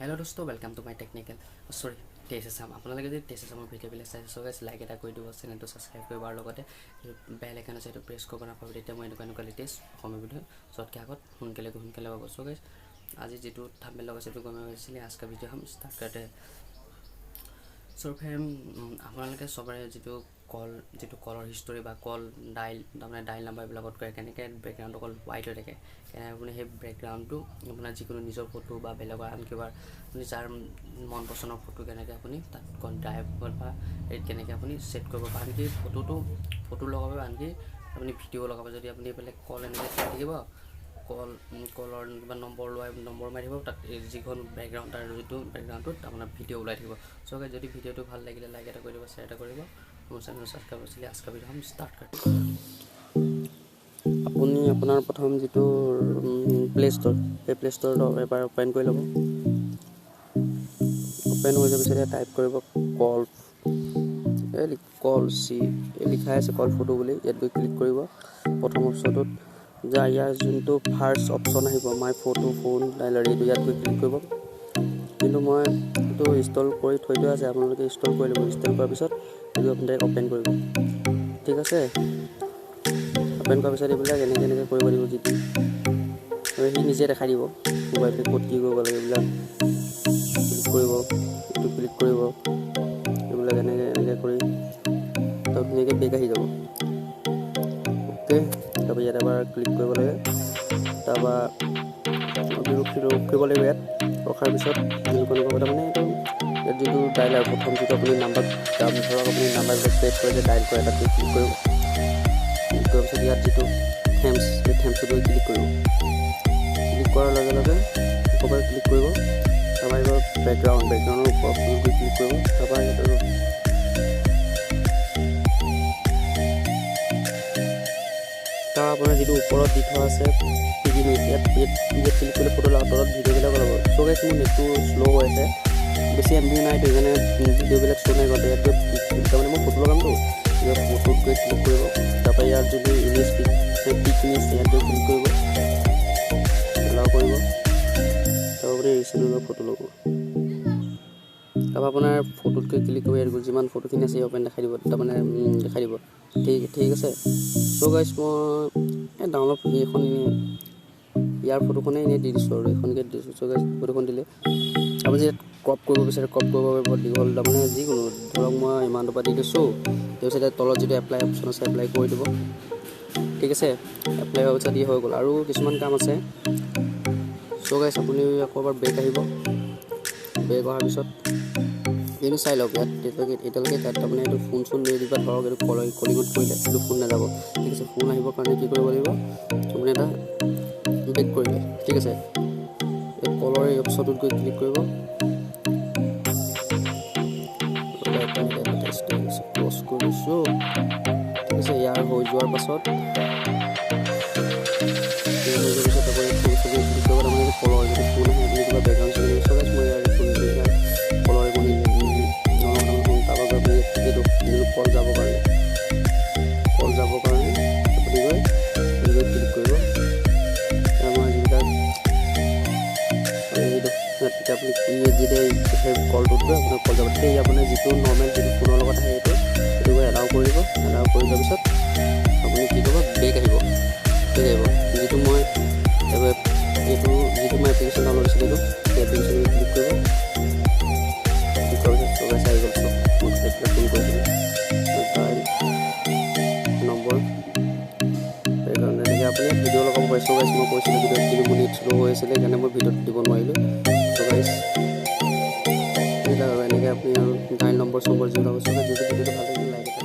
Hello' দোস্ত, welcome to my technical, sorry, tech Assam. আপোনালোকে যদি টেক আছামৰ ভিডিঅ'বিলাক চাই, চ' গাইজ, লাইক এটা কৰি দিব, চেনেলটো ছাবস্ক্ৰাইব কৰিব আৰু লগতে বেল আইকন আছে, সেইটো প্ৰেছ কৰিব নাপাহৰিব। তেতিয়া মই এনেকুৱা এনেকুৱা লেটেষ্ট অসমীয়া ভিডিঅ' চবতকৈ আগত সোনকালে সোনকালে পাব। চ' গাইজ, আজি যিটো থাম্বনেল লগাইছে, সেইটো গমে পাইছিলে। आज का वीडियो हम ষ্টাৰ্ট करते हैं। চ' ফ্ৰেণ্ড, আপোনালোকে চবৰে যিটো কল, যিটো কলৰ হিষ্টৰী বা কল ডাইল, তাৰমানে ডাইল নাম্বাৰবিলাকত কৰে, কেনেকৈ বেকগ্ৰাউণ্ডটো অকল হোৱাইট হৈ থাকে, কেনেকৈ আপুনি সেই বেকগ্ৰাউণ্ডটো আপোনাৰ যিকোনো নিজৰ ফটো বা বেলেগৰ আন কিবা, আপুনি যাৰ মন পচন্দৰ ফটো কেনেকৈ আপুনি তাত ড্ৰাইভত বা হেৰিত কেনেকৈ আপুনি ছেট কৰিব পাৰে, আনকি ফটোটো ফটো লগাব, আনকি আপুনি ভিডিঅ' লগাব। যদি আপুনি এইফালে কল এনেকৈ চাই থাকিব, কলৰ কিবা নম্বৰ লোৱাই নম্বৰ মাৰি থাকিব, তাত এই যিখন বেকগ্ৰাউণ্ড, তাৰ যিটো বেকগ্ৰাউণ্ডটোত আপোনাৰ ভিডিঅ' ওলাই থাকিব। চ' গাইজ, যদি ভিডিঅ'টো ভাল লাগিলে লাইক এটা কৰি দিব, শ্বেয়াৰ এটা কৰিব, মোৰ চেনেল ছাবস্ক্ৰাইব আছিলে। आज का वीडियो हम ষ্টাৰ্ট কৰিম। আপুনি আপোনাৰ প্ৰথম যিটো প্লে' ষ্ট'ৰ, সেই প্লে' ষ্ট'ৰটো এবাৰ অ'পেন কৰি ল'ব। অ'পেন হৈ যোৱাৰ পিছত ইয়াত টাইপ কৰিব কল, এই কল চি, এই লিখাই আছে কল ফটো বুলি। ইয়াত গৈ ক্লিক কৰিব। প্ৰথম অপশ্যনটোত যা ইয়াৰ যোনটো ফাৰ্ষ্ট অপশ্যন আহিব, মাই ফটো ফোন ডাইলাৰ, এইটো ইয়াত গৈ ক্লিক কৰিব। কিন্তু মই এইটো ইনষ্টল কৰি থৈ দিয়া আছে, আপোনালোকে ইনষ্টল কৰি ল'ব। ইনষ্টল কৰাৰ পিছত এইটো আপুনি ডাইৰেক্ট অ'পেন কৰিব, ঠিক আছে? অ'পেন কৰাৰ পিছত এইবিলাক এনেকৈ এনেকৈ কৰিব দিব, যিটো আৰু সি নিজে দেখাই দিব মোবাইলটো ক'ত কি কৰিব লাগে। এইবিলাক ক্লিক কৰিব, এইটো ক্লিক কৰিব, এইবিলাক এনেকৈ এনেকৈ কৰি তাত ধুনীয়াকৈ বেক আহি যাব। অ'কে, তাৰপৰা ইয়াত এবাৰ ক্লিক কৰিব লাগে। তাৰপৰা ৰখি ৰখিব লাগিব। ইয়াত ৰখাৰ পিছত এনেকুৱা এনেকুৱা, তাৰমানে এইটো ইয়াত যিটো ডাইলাৰ, প্ৰথম যিটো আপুনি নাম্বাৰ, ধৰক আপুনি নাম্বাৰবিলাক প্ৰেছ কৰে যে ডাইল কৰে, তাত ক্লিক কৰিব। ক্লিক কৰাৰ পিছত ইয়াত যিটো থেমছ, সেই থেমছটোত গৈ ক্লিক কৰিব। ক্লিক কৰাৰ লগে লগে আকৌ ক্লিক কৰিব। তাৰপৰা এইবাৰ বেকগ্ৰাউণ্ডৰ ওপৰত গৈ ক্লিক কৰিব। তাৰপৰা ইয়াত আৰু তাৰ আপোনাৰ যিটো ওপৰত দি থোৱা আছে পিক ইমেজ, ইয়াত ইয়াত ইয়াত ক্লিক কৰিলে ফটো লগাব, তলত ভিডিঅ'বিলাক ওলাব। চ' গাইজ, মোৰ নেটটো শ্ল' হৈ আছে, বেছি এম বি নাইতো, সেইকাৰণে ভিডিঅ'বিলাক শ্ব' নাই কৰা। ইয়াত গৈ, তাৰমানে মই ফটো লগামতো, ইয়াত ফটোত গৈ ক্লিক কৰিব। তাৰপৰা ইয়াত যোনটো ইমেজ পিক, পিক ইমেজ, ইয়াত গৈ ক্লিক কৰিব, এলাউ কৰিব। তাৰপৰা আপুনি ৰিচেণ্ট ফটো ল'ব। তাৰপৰা আপোনাৰ ফটোত গৈ ক্লিক কৰিব। ইয়াত যিমান ফটোখিনি আছে অ'পেন দেখাই দিব, তাৰমানে দেখাই দিব। ঠিক আছে। চ' গাইজ, মই এই ডাউনলোড এইখন এনেই ইয়াৰ ফটোখনে এনেই দি দিছোঁ আৰু এইখনকে দিছোঁ। চ' গাইজ, ফটোখন দিলে আপুনি যেতিয়া ক্ৰপ কৰিব বিচাৰে, ক্ৰপ কৰিব পাৰিব দীঘল, তাৰমানে যিকোনো। ধৰক মই ইমানটোৰ পৰা দি দিছোঁ। তাৰপিছত তলত যিটো এপ্লাই অপশ্যন আছে, এপ্লাই কৰি দিব, ঠিক আছে? এপ্লাই হোৱাৰ পিছত ই হৈ গ'ল। আৰু কিছুমান কাম আছে। চ' গাইজ, আপুনি আকৌ এবাৰ বেক আহিব। বেক অহাৰ পিছত এইটো চাই লওক। ইয়াত এতিয়ালৈকে তাত তাৰমানে এইটো ফোন চোন নিদিবা। ধৰক এইটো কলিঙত কৰিলে এইটো ফোন নাযাব, ঠিক আছে? ফোন আহিবৰ কাৰণে কি কৰিব লাগিব? আপুনি এটা বেক কৰিলে, ঠিক আছে, এই কলৰ এই অপশ্যনটোত গৈ ক্লিক কৰিব। ক্ল'জ কৰিছোঁ, ঠিক আছে? ইয়াৰ হৈ যোৱাৰ পাছত, হৈ যোৱাৰ পিছত আপুনি ফোন চবি ক্লিক কৰিব। তাৰমানে কলৰ যদি ফোন আহে, আপুনি কিবা বেকগ্ৰাউণ্ড চেকগ্ৰাউণ্ড। মই ইয়াৰ ফোন, ইয়াৰ কলৰ একো ফোন। তাৰপৰা গৈ আপুনি এইটো যিটো কল যাবৰ কাৰণে আপুনি গৈ গৈ ক্লিক কৰিব। আমাৰ যিবিলাক এইটো তেতিয়া আপুনি যেতিয়া সেই কলটোত গৈ আপোনাৰ কল যাব, তেতিয়া আপোনাৰ যিটো নৰ্মেল যিটো ফোনৰ লগত আহে, সেইটো গৈ এলাউ কৰি দিব। এলাউ কৰি দিয়াৰ পিছত আপুনি কি কৰিব? বেক আহিব। বেক আহিব। যিটো মই এইটো যিটো মই এপ্লিকেশ্যন ডাউনলোড দিছিলোঁ, এইটো সেই এপ্লিকেশ্যন ক্লিক কৰিব। ক্লিক কৰাৰ পিছত চব আহি গ'ল। চব মই এইবিলাক ফোন কৰিছিলোঁ, নম্বৰ সেইকাৰণে এনেকৈ আপুনি ভিডিঅ' লগাব পাৰিছে। গাইজ, মই কৈছিলোঁ ভিডিঅ'ত, কিন্তু মোৰ নেট শ্ল' হৈ আছিলে, সেইকাৰণে মই ভিডিঅ'ত দিব নোৱাৰিলোঁ। চ' গাইজ, এইবিলাক আৰু এনেকৈ আপুনি আৰু ডাইল নম্বৰ চম্বৰ যি ওলাব। চ' যদি ভিডিঅ'টো ভাল লাগিলে লাইক এটা